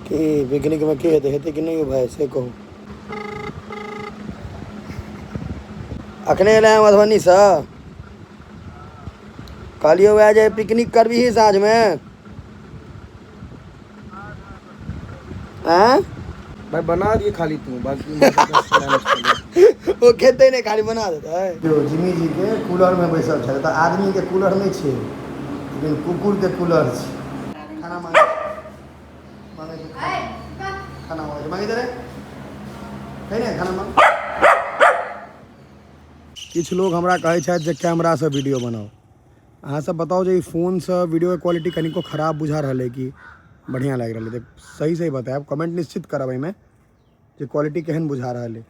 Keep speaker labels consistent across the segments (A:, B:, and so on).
A: की पिकनिकमे की हेतै, हेतै कि नहि यौ भाय से कहू। अखने एलै हँ मधुबनीसँ, कहलियौ वएह जे पिकनिक करबिही साँझमे? आँय?
B: भाई बना दिए खाली तू, बाकी
A: ओ खेतै नहि, खाली बना देतै। यौ जिमी जीके कूलरमे बैसल छथि। तऽ आदमीके कूलर नहि छै, लेकिन कुकुरके कूलर छै। खाना मांगे मांगे छै, खाना मांगे छै, मांगे रे है ने खाना मांग। किछु लोग हमरा कहै छथि जे कैमरासँ वीडियो बनाउ। अहाँ सब बताउ जे ई फोनसँ वीडियोके क्वालिटी कनिको खराब बुझा रहल है कि बढ़िआँ लागि रहल है? सही सही बतायब, कमेंट निश्चित करब एहिमे जे क्वालिटी केहन बुझा रहल है।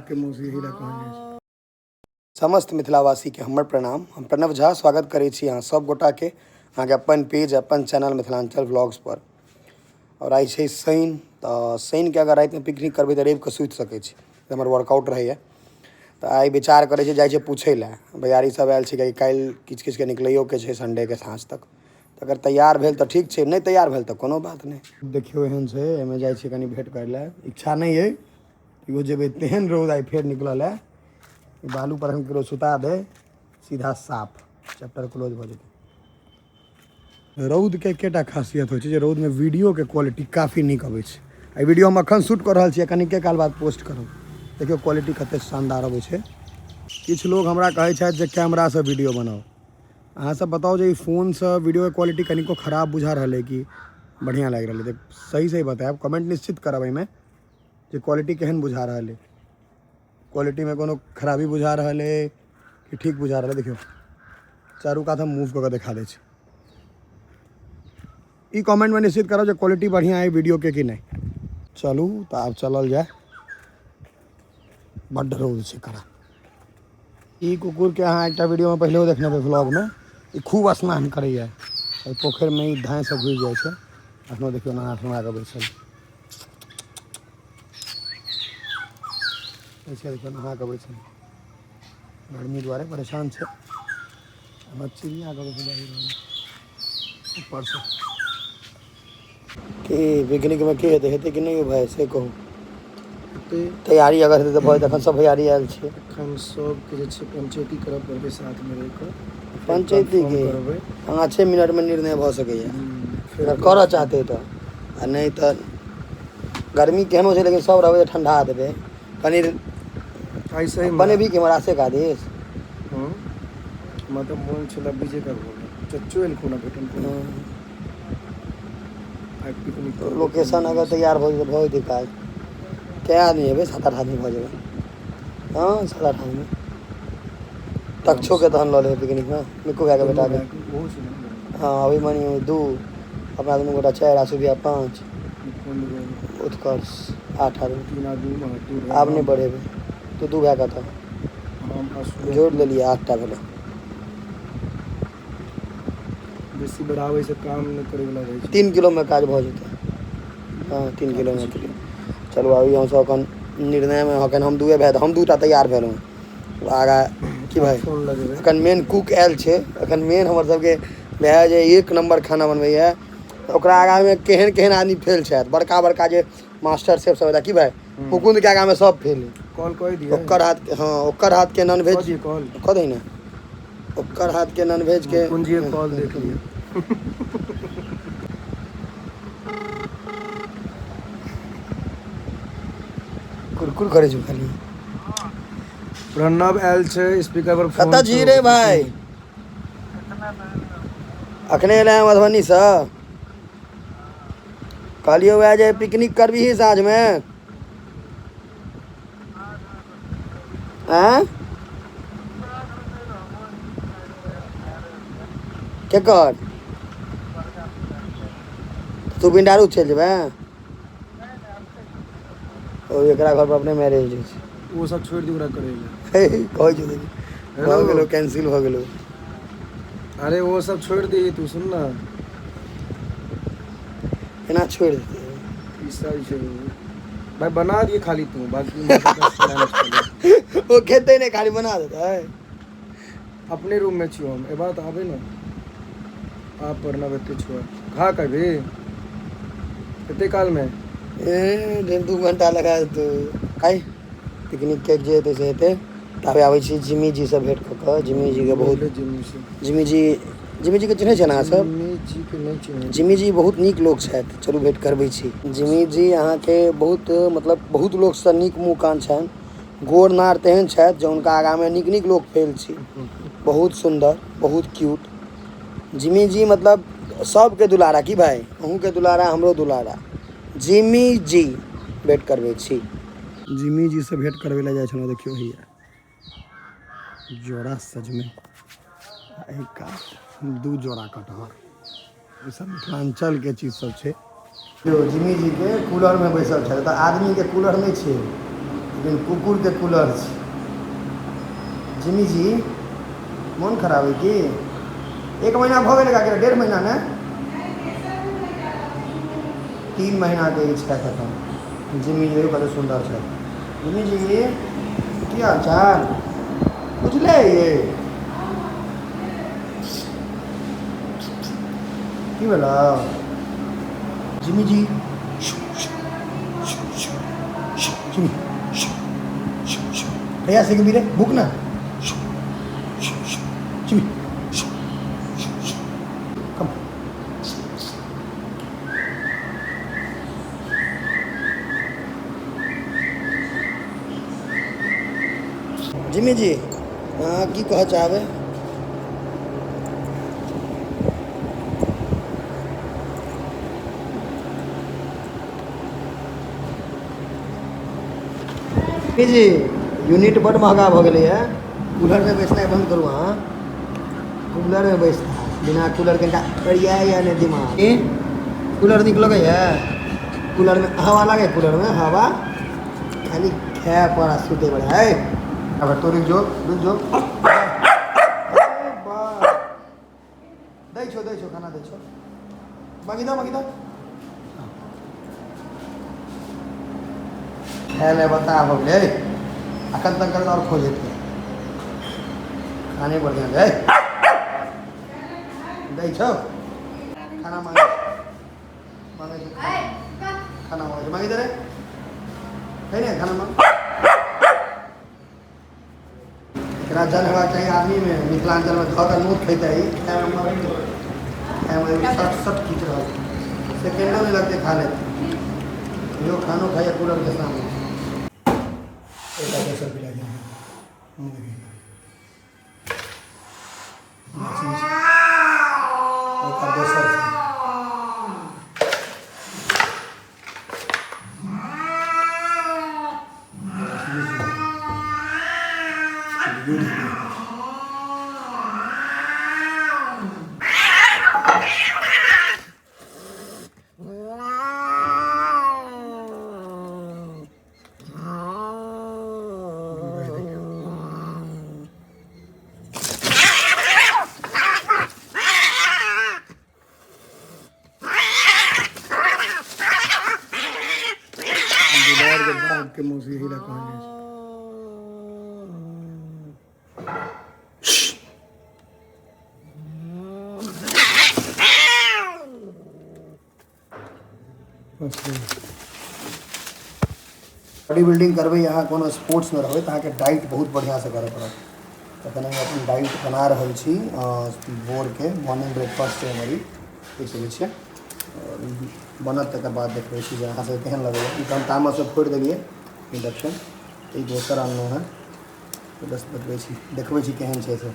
A: के मौसी हीरा कहल जाइ छै। समस्त मिथिलावासीके हमर प्रणाम। हम प्रणव झा स्वागत करै छी अहाँ सब गोटाके अहाँके अपन पेज, अपन चैनल मिथिलाञ्चल व्लॉग्स पर। आओर आइ छै शनि, तऽ शनिके अगर रातिमे पिकनिक करबै तऽ रविके सुति सकै छी। हमर वर्कआउट रहैए, तऽ आइ विचार करै छी जाइ छै पूछै लए। भैयारी सब आयल छै, कियाकि काल्हि किछु किछुके निकलैयोके छै संडेके साँझ तक। तऽ अगर तैयार भेल तऽ ठीक छै, नहि तैयार भेल तऽ कोनो बात नहि। देखियौ एहन छै, एहिमे जाइ छियै कनि भेँट करै लए। इच्छा नहि अइ, तैयो जेबै। तेहन रौद आइ फेर निकलल हए, बालू पर हम ककरो सुता दे, सीधा साफ चैप्टर क्लोज भऽ जेतै। रौदके एकेटा खासियत होइ छै जे रौदमे वीडियोके क्वालिटी काफी नीक अबै छै। एहि वीडियो हम एखन शूट कऽ रहल छी, कनिके काल बाद पोस्ट करब। देखियौ क्वालिटी कते शानदार अबै छै। किछु लोग हमरा कहै छथि जे कैमरासँ वीडियो बनाउ। अहाँ सब बताउ जे ई फोनसँ वीडियोके क्वालिटी कनिको खराब बुझा रहल है कि बढ़िआँ लागि रहल है? सही सही बतायब, कमेंट निश्चित करब एहिमे जे क्वालिटी केहन बुझा रहल है। क्वालिटीमे कोनो खराबी बुझा रहल है कि ठीक बुझा रहल है? देखियौ, चारू कात हम मूव कऽ कऽ देखा दै छी। ई कमेंटमे निश्चित करब जे क्वालिटी बढ़िआँ है वीडियोके कि नहि। चलू तऽ आब चलल जाय। बड्ड रौद छै कड़ा। ई कुकुरके अहाँ एकटा वीडियोमे पहिलेहो देखने हेबै व्लॉगमे। ई खूब स्नान करैए एहि पोखरिमे, ई धाँइसँ घुसि जाइ छै। एखनो देखियौ, नहा सुना कऽ बैसल ऐसे। देखियौ, नहा कऽ बैसल, गर्मी दुआरे परेशान छै। हमर चिड़िया कऽ देखियौ, बाजि रहल ऊपरसँ। की पिकनिकमे की हेतै, हेतै कि नहि यौ भाय से कहू। तैयारी अगर हेतै तऽ भऽ जेतै। एखन सब भैयारी आयल छियै।
B: एखन सबके जे छै पंचैती करऽ पड़तै साथमे रहि कऽ।
A: पंचैती के
B: करबै।
A: 5 मिनटमे निर्णय भऽ सकैए।
B: फेर
A: अगर करऽ चाहतै तऽ, आ नहि तऽ गर्मी केहनो छै, लेकिन सब रहबै तऽ ठंडा देबै कनि।
B: ऐसे ही
A: बनेबी कि हमरा से आदेश।
B: मतलब मोन छलै बीजे करबो। चच्चो एलखुन हँ, भेटल कोनो आइ पिकनिक।
A: लोकेशन अगर तैयार भऽ जेतै, भऽ जेतै काज। कए आदमी हेबै? सात आठ आदमी भऽ जेबै। हँ, सात आठ आदमी। तक्षोके तहन लऽ लेबै पिकनिकमे, मिक्कू भाइके बेटाके।
B: ओहो छै ने।
A: हँ, अभिमन्यु दू, अपना दुनू गोटा चारि, आ सुभिया पाँच, उत्कर्ष आठ आदमी।
B: तीन आदमी, दू भाइ।
A: आब नहि बढ़ेबै। तू दू भाय कतऽ?
B: हम आ सुभिया।
A: जोड़ि लेलियै, आठटा भेलै।
B: बेसी बढ़ाबै से काम नहि करे वाला रहै छै।
A: 3 किलोमे काज भऽ जेतै। हँ, 3 किलोमे। चलू, अभी हमसभ एखन निर्णयमे एखन हम दूए भाय, हम दूटा तैयार भेलहुँ। आगाँ की भाय?
B: फोन लगेबै।
A: एखन मेन कुक आयल छै। एखन मेन हमर सबके भाय जे एक नम्बर खाना बनबैए, ओकरा आगाँमे केहन केहन आदमी फेल छथि। बड़का बड़का जे मास्टर शेफ सब की भाय, मुकुन्दके आगाँमे सब फेल।
B: कॉल कऽ दियै?
A: ओकर हाथ, हँ, ओकर हाथके नॉनवेज।
B: कऽ दियै कॉल।
A: कऽ दही ने। ओकर हाथके नॉनवेजके।
B: कुंजी कॉल देख लियै।
A: कुरकुर करै छै खाली।
B: प्रणव आयल छै, स्पीकर पर फोन।
A: कतऽ छी रे भाय? अखने एलै हँ मधुबनीसँ। कहलियौ वएह जे पिकनिक करबिही साँझमे? आँय? केकर? तू बिंडारू चलि जेबै? ओ एकरा घर पर अपने मैरेज डे छै।
B: ओ सब छोड़ि दे ओकरा करै लए।
A: कहै छौ, देखी, भऽ गेलो, कैंसिल भऽ गेलो।
B: अरे, ओ सब छोड़ि दे, तू सुन ना।
A: केना छोड़ि देतै?
B: ई सब छै भाई, बना दिए खाली तू, बाकी।
A: ओ खेतै नहि, खाली बना देतै।
B: अपने रूम में छियो हम, एबा तऽ आबे ने। आप प्रणव एते छुआ खा कभी एते काल में।
A: ए 1.5-2 घंटा लगा देतौ। आइ पिकनिक के जे हेतै से हेतै। ताबे आबै छी जिमी जी से भेंट कऽ कऽ। जिमी जी के बहुत
B: जिमी से
A: जिमी जी, जिमी जी के चिन्है छियै ने अहाँ सब?
B: जिमी जी के नहि चिन्है।
A: जिमी जी बहुत नीक लोक छथि, चलू भेंट करबै छी। जिमी जी अहाँके बहुत मतलब बहुत लोकसँ नीक मुँह कान छनि, गोर नार तेहन छथि जे हुनका आगाँमे नीक नीक लोक फेल छी। बहुत सुन्दर, बहुत क्यूट जिमी जी, मतलब सबके दुलारा। की भाई, अहूँके दुलारा, हमरो दुलारा। जिमी जी भेंट करबै छी। जिमी जी से भेंट करबै लए जाइ छलहुँ। देखियौ हैया जोड़ा सजमनि आ एक कात 2 जोड़ा कटहर। ई सब मिथिलाञ्चलके चीज सब छै। यौ जिमी जीके कूलरमे बैसल छथि। तऽ आदमीके कूलर नहि छै, लेकिन कुकुरके कूलर छै। जिमी जी, मोन खराब है की? 1 महीना भऽ गेलै काकी, 1.5 महीना ने, 3 महीनाके ई छथि एखन। जिमी जी कते सुन्दर छथि। जिमी जी, की हाल चाल? बुझले ये की भेल जिमी जी? जिमी भैया से रे भूख ना। जिमी कम। जिमी जी, अहाँ की कहऽ चाहबै? जिमी जी, यूनिट बड्ड महगा भऽ गेलैए। कूलरमे बैसनाइ बन्द करू। अहाँ कूलरमे बैसता, बिना कूलरके हिनका अरियाइए नहि दिमाग। की कूलर नीक लगैए? कूलरमे हवा लागै? कूलरमे हवा खाली खाय पर आ सुतै पर है। अब तो रुक जो, रुक जो। दै छौ, दै छौ, खाना दै छौ। मांगी दो, मांगी दो। खाय ले बता हो गेलै। अखन तक कर और खो जेतै। खाने पर ध्यान दे। दै छौ खाना, मांगे मांगे छौ खाना, खाना मांगे छौ, मांगी दे रे। है ने खाना मांग। एकरा जन हेबाक चाही आदमीमे। मिथिलाञ्चलमे धऽ कऽ नोत खैतै। खायमे मरैत, खायमे सट सट खींच रहल छै, सेकेंडो नहि लगतै, खा लेतै। इहो खानो खाइए कूलरके सामने। एकटा दोसर पिला दिअ। एकटा दोसर छै। बिलाड़के बाघके मौसी एहि लए कहल जाइ छै। बॉडी बिल्डिंग करबै अहाँ, कोनो स्पोर्ट्समे रहबै तऽ अहाँके डाइट बहुत बढ़िआँसँ करऽ पड़त। तखन हम अपन डाइट बना रहल छी। भोरके मॉर्निंग ब्रेकफास्ट छै हमर ई, देख सकै छियै। बनत तकर बाद देखबै छी जे अहाँ सबके केहन लगैए। ई तऽ हम तामससँ फोड़ि देलियै इंडक्शन, ई दोसर अनलहुँ हेँ। तऽ बस बतबै छी, देखबै छी केहन छै से।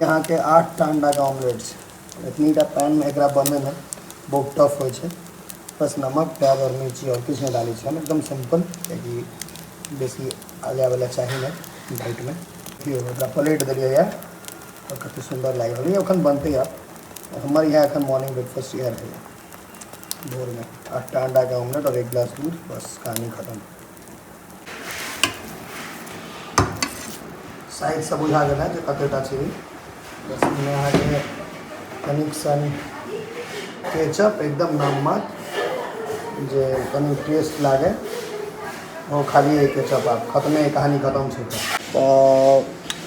A: अहाँके 8टा अण्डाके ऑमलेट छै। एतनीटा पैनमे एकरा बनबैमे बहुत टफ होइ छै। बस नमक, प्याज आओर मिर्ची, आओर किछु नहि डालै छी हम, एकदम सिम्पल, कियाकि बेसी आलय वला चाही नहि डाइटमे। देखियौ, एकरा पलटि देलियै यऽ आओर कतेक सुन्दर लागि रहल यऽ। एखन बनतै आब। हमर इएह एखन मॉर्निंग ब्रेकफास्ट इएह रहैए भोरमे, 8टा अण्डाके ऑमलेट आओर 1 गिलास दूध, बस कहानी खतम। साइजसँ बुझा गेल है जे कतेटा छै। बस एहिमे अहाँके कनिक सन केचप, एकदम नाममात्र, जे कनि टेस्ट लागै। हो खाली केचप आब खत्मे, कहानी खत्म छै। तऽ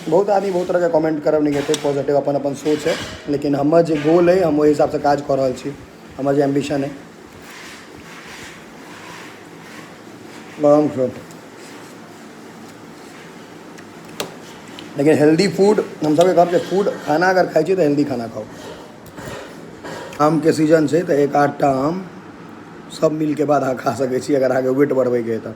A: बहुत आदमी बहुत तरहके कमेंट करब, निगेटिव पॉजिटिव, अपन अपन सोच है, लेकिन हमर जे गोल है, हम ओहि हिसाबसँ काज कऽ रहल छी। हमर जे एम्बिशन है, गरम छै, लेकिन हेल्दी फूड हम सबके कहब जे फूड, खाना अगर खाइ छी तऽ हेल्दी खाना खाउ। आमके सीजन छै, तऽ एक आधटा आम सब मिलके बाद अहाँ खा सकै छी, अगर अहाँके वेट बढ़बैके है तऽ।